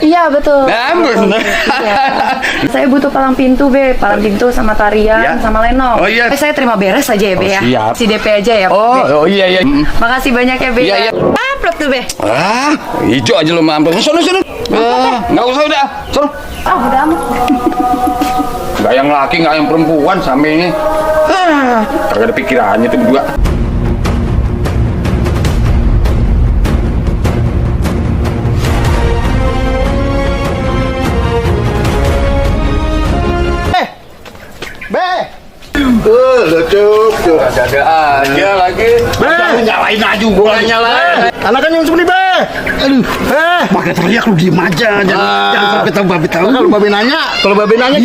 Iya betul. Nah, bener. Saya butuh palang pintu Be, palang pintu sama tarian Ya. sama lenong. Oh, iya. Saya terima beres aja ya Be ya. Siap. Si DP aja ya. Be. Oh iya. Makasih banyak ya Be. Iya, iya. Amplop tuh Be. Hijau aja lo mampir. Sono. Nggak usah udah. Sono. Udah amat. Nggak yang laki, nggak yang perempuan sama ini. Kagak ada pikirannya tuh berdua. Lucu. Ada aja lagi. Nyalain aja gua. Nyalain. Anak kan yang sini, Be. Aduh. Pakai teriak lu diem aja. Jangan sampai tahu babe tahu. Kalau babe nanya,